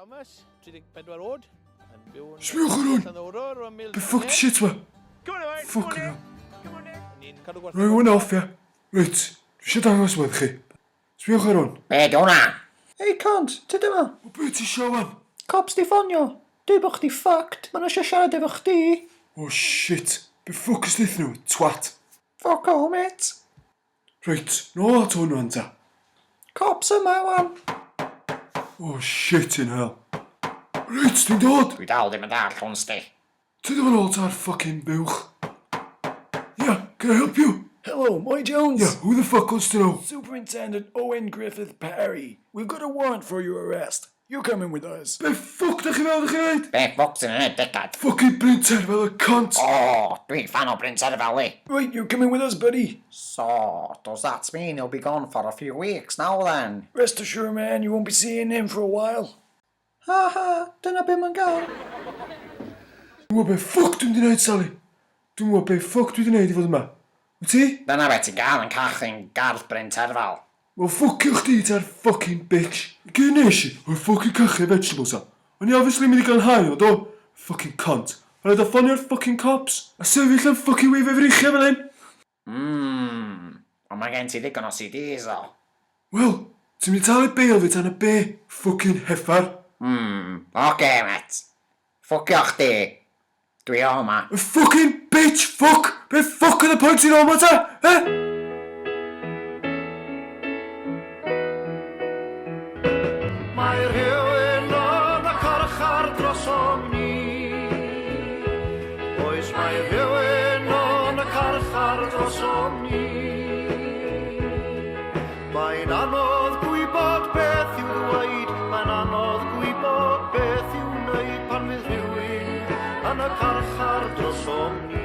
Thomas, 34 oed, yn byw yn... Sbiwch ar hwn! Llanddowror, ymyl... Be fuck di shit ma? Come on, mate, Fucking come on hell. in. Come on in. Ni'n cadw gwerth... Rhoi hwn off, ia. Reit, dwi eisiau dangos wedd chi. Sbiwch ar hwn. Be di hwnna? Ei, cont, ti dyma. O, be ti isio, wan? Cops di ffonio. Dwi bod chdi fucked. Ma'n eisiau siarad efo chdi. Oh shit. Be fuck ys ddeith nhw, twat. Fuck all, mate. Reit, nôl at hwn wan ta. Cops yma, wan. Oh shit in hell. Reit, dwi'n dod! Dwi dal ddim yn dall hwn sti. Ti ddim yn ôl ta'r fucking buwch. Yeah, can I help you? Hello, Moy Jones. Yeah, who the fuck wants to know? Superintendent Owen Griffith Parry. We've got a warrant for your arrest. You're coming with us. Be fuck da chi feddwl da chi'n neud? Be ffwc sy'n ei degad? Fucking Bryn Terfel y cunt! O, dwi'n fan o Bryn Terfel i. Right, you're coming with us, buddy. So, does that mean he'll be gone for a few weeks now then? Rest assured, man, you won't be seeing him for a while. Ha ha, dyna be mae'n gael. Dwi'n gwybod be fuck dwi'n di neud, Sally. Dwi'n gwybod be fuck dwi di neud i fod yma. Wyt ti? Dyna be ti'n gael yn cachu'n gardd Bryn Terfel. Wel ffwcio chdi ta'r fucking bitch. Gyd nes i oedd fucking cachu vegetables a. O'n i obviously mynd i glanhau o do? Fucking cunt. Rhaid o ffonio'r fucking cops. A sefyll yn fucking wifio freichiau fel hyn. Mmm, ond mae gen ti ddigon o CDs o. Wel, ti'n mynd i talu bail fi tan y be? Fucking heffar. Mmm, oce, met. Ffwcio chdi. Dwi o 'ma. Y fucking bitch fuck! Be fuck oedd y pwynt i'n ôl 'ma ta? Eh? Mae rhywun yn y carchar drosom ni. Oes, mae rhywun yn y carchar drosom ni. Mae'n anodd gwybod beth i'w ddweud, mae'n anodd gwybod beth i'w wneud pan fydd rhywun yn y carchar drosom ni.